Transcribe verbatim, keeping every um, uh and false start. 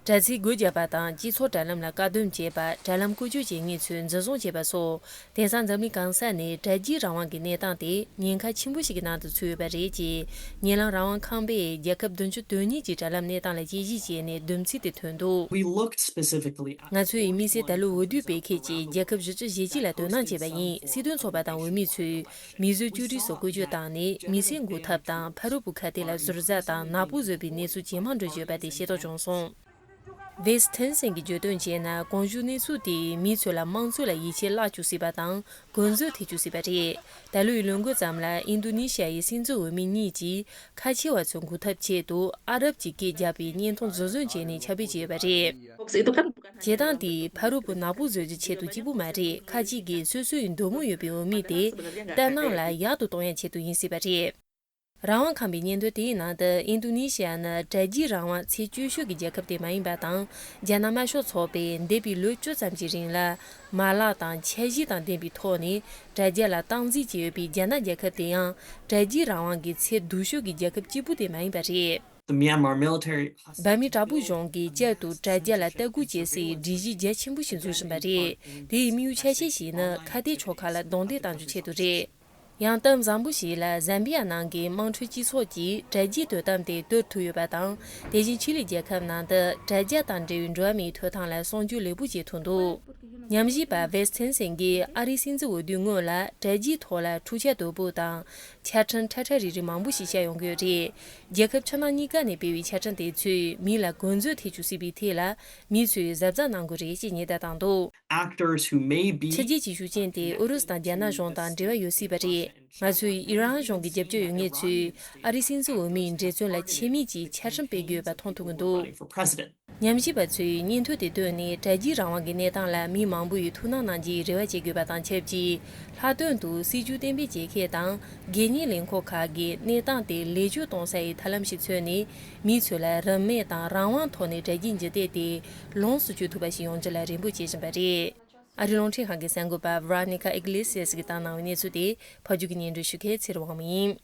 དྲ་ཚིགས་སྒོ་བརྒྱབ་པ་དང་། སྤྱི་ཚོགས་དྲ་ལམ་ལ་བཀག་སྡོམ་བྱས་པ། དྲ་ལམ་བཀོལ་སྤྱོད་བྱེད་མཁན་ཚོས་འཛིན་བཟུང་བྱས་པ་སོགས། དེང་སང་འཛམ་གླིང་གང་ས་ནས་དྲ་རྒྱའི་རང་དབང་གི་གནས་སྟངས་དེ་ཉེན་ཁ་ཆེན་པོ་ཞིག་གི་ནང་དུ་ཚུད་ཡོད་པ་རེད་ཅེས། ཉེ་ལམ་རང་དབང་ཁང་པས་རྒྱལ་ཁབ་བདུན་ཅུ་དོན་གཉིས་ཀྱི་དྲ་ལམ་གནས་སྟངས་ལ་དཔྱད་ཞིབ་བྱས་ནས་བསྡོམས་ཚིག་དེ་ཐོན་འདུག We looked specifically at ང་ཚོས་དམིགས་བསལ་ད་ལོའི་འོས་བསྡུ་སྤེལ་མཁན་གྱི་རྒྱལ་ཁབ་བཞི་བཅུ་ཞེ་གཅིག་ལ་དོ་སྣང་བྱས་པ་ཡིན། སྲིད་དོན་ཚོགས་པ་དང་འོས་མི་ཚོས་མིང་གཟུགས་བཅོས་སྒྲིག་སོགས་བཀོལ་སྤྱོད་བཏང་ནས། མི་སེར་འགོག་ཐབས་དང་། ཕ་རོལ་པོའི་ཁ་གཏད་ལ་ཟུར་ཟ་དང་ནག་པོ་བཟོས་པའི་གནས་ཚུལ་ཇེ་མང་འགྲོ་བཞིན་ཡོད་པ་དེ་ཤེས་རྟོགས་བྱུང་སོང་། ཝེས་ཐན་སན་གྱིས་བརྗོད་དོན་བྱས་ན། གོང་ཞུས་གནས་ཚུལ་དེས་མི་ཚོ་ལ་དམངས་གཙོ་ལ་ཡིད་ཆེས་བརླག་བཅུག་སྲིད་པ་དང་། འགོ་འཛུགས་ཐེབས་བཅུག་སྲིད་པ་རེད། ད་ལོའི་ལོ་འགོ་ཙམ་ལ་ཨིན་རྡོ་ནེ་ཤི་ཡའི་སྲིད་འཛིན་འོས་མི་གཉིས་ཀྱིས་ཁ་ཆེ་བ་ཚོ་འགུག་ཐབས་ཆེད་དུ་ཨ་རབ་ཀྱི་སྐད་བརྒྱབ་པའི་བརྙན་ཐུང་འཛིན་བཟུང་བྱས་ནས་ཁྱབ་སྤེལ་བྱས་ཡོད་པ་རེད། བྱེད་སྟངས་དེས་ཕ་རོལ་པོ་ནག་པོ་བཟོ་རྒྱུའི་ཆེད་དུ་གཅིག་པུ་མ་རེད། ཁ་ཅིག་གིས་སོ་སོའི་འདོད་མོས་ཡོད་པའི་འོས་མི་དེ་ལྟར་སྣང་ལ་ཡག་ཏུ་གཏོང་ཡ་ཆེད་དུ་ཡིན་སྲིད་པ་རེད། རང་དབང་ཁང་པའི་སྙན་ཐོ་དེའི་ནང་དུ། ཨིན་རྡོ་ནེ་ཤི་ཡ་ནི་དྲ་རྒྱའི་རང་དབང་ཚད་སྤྱོད་ཤོས་ཀྱི་རྒྱལ་ཁབ་དེ་མ་ཡིན་པ་དང་། རྒྱ་ནག་དམར་ཤོག་ཚོགས་པས་འདས་པའི་ལོ་བཅུ་ཙམ་གྱི་རིང་ལ། མ་ལག་དང་འཆར་གཞི་དང་ལྡན་པའི་ཐོག་ནས་དྲ་རྒྱ་ལ་སྟངས་འཛིན་བྱས་ཡོད་པའི་རྒྱ་ནག་རྒྱལ་ཁབ་དེ་ཡང་། དྲ་རྒྱའི་རང་དབང་གི་ཚད་སྡུག་ཤོས་ཀྱི་རྒྱལ་ཁབ་གཅིག་པུ་དེ་མ་ཡིན་པ་རེད། The Myanmar military འབར་མའི་དྲག་པོའི་གཞུང་གིས་བསྐྱར་དུ་དྲ་རྒྱ་ལ་ལྟ་སྐུལ་བྱེད་སའི་སྒྲིག་གཞི་རྒྱ་ཆེན་པོ་ཞིག་འཛུགས་བཞིན་པ་རེད། དེའི་དམིགས་ཡུལ་ཆ་ཤས་ཤིག་ནི་ཁ་གཏད་ཕྱོགས་ཁག་ལ་རྡུང་རྡེག་གཏང་རྒྱུའི་ཆེད་དུ་རེད། ཡང་སྟབས་བཟང་པོ་ཞིག་ལ། ཛམ་བི་ཡ་ནང་གི་དམངས་ཁྲོད་སྤྱི་ཚོགས་ཀྱིས་དྲ་རྒྱའི་དོ་དམ་དེ་གཏོར་ཐུབ་ཡོད་པ་དང་། དེ་བཞིན་ཆི་ལི་རྒྱལ་ཁབ་ནང་དུ་དྲ་རྒྱ་དང་འབྲེལ་བའི་འགྲོ་བ་མིའི་ཐོབ་ཐང་ལ་སྲུང་སྐྱོབ་ལེགས་པོ་བྱེད་ཐུབ་འདུག་ཉམས་ཞིབ་པ་ཝེས་ཐན་སན་གྱིས་ཨ་རིའི་སྲིད་འཛིན་འོས་བསྡུའི་སྔོན་ལ་དྲ་རྒྱའི་ཐོག་ལ་འཁྲུག་ཆ་དོད་པོ་དང་ཆ་འཕྲིན་ཁྲ་ཁྲ་རིག་རིག་མང་པོ་ཞིག་ཤར་ཡོང་གི་ཡོད་རེད། རྒྱལ་ཁབ་ཕྱི་ནང་གཉིས་ཀ་ནས་སྤེལ་བའི་ཆ་འཕྲིན་དེ་ཚོས་མི་ལ་འགོ་འཛུགས་ཐེབས་བཅུག་སྲིད་པའི་ཐད་ལ་མི་ཚོས་གཟབ་གཟབ་གནང་དགོས་རེད་ཅེས་ཉེན་བརྡ་བཏང་འདུག Actors who may be ཕྱི་རྒྱལ་གྱི་ཤུགས་རྐྱེན་དེ་ཨུ་རུ་སུ་དང་རྒྱ་ནག་གཞུང་དང་འབྲེལ་བ་ཡོད་སྲིད་པ་རེད། ང་ཚོས་ཨི་རན་གཞུང་གི་རྒྱབ་སྐྱོར་ཡོད་མཁན་ཚོས་ཨ་རིའི་སྲིད་འཛིན་འོས་མིའི་འབྲེལ་མཚོན་ལ་ཆེད་དམིགས་ཀྱིས་ཆ་འཕྲིན་སྤེལ་གྱི་ཡོད་པ་མཐོང་ཐུབ་ཀྱི་འདུག་ཉམས་ཞིབ་པ་ཚོས་སྙན་ཐོ་དེ་བཏོན་ནས་དྲ་རྒྱའི་རང་དབང་གི་གནས་སྟངས་ལ་མི་མང་པོ་ཡིས་ཐུགས་སྣང་གནང་རྒྱུའི་རེ་བ་བྱེད་དགོས་པ་དང་ཆབས་ཅིག་ལྷག་དོན་དུ་སྲིད་ཇུས་གཏན་འབེབས་བྱེད་མཁན་དང་། སྒེར་གཉེར་ལས་ཁུངས་ཁག་གིས་གནས་སྟངས་དེ་ལེགས་བཅོས་གཏོང་ས་ཡི་ཐབས་ལམ་ཞིག་འཚོལ་ནས། མི་ཚོ་ལ་རིན་མེད་དང་རང་དབང་ཐོག་ནས་དྲ་རྒྱའི་འཇིག་རྟེན་དེ་ལོངས་སུ་སྤྱོད་ཐུབ་པ་ཞིག་ཡོང་རྒྱུ་ལ་རེ་འབོད་བྱེད་བཞིན་པ་རེད། ཨ་རིའི་རླུང་འཕྲིན་ཁང་གི་གསར་འགོད་པ་Veronica Iglesias གིས་བཏང་གནང་བའི་གནས་ཚུལ་དེ་ཕབ་སྒྱུར་གྱིས་སྙན་སྒྲོན་ཞུ་མཁན་ཚེ་རིང་དབང་མོ་ཡིན།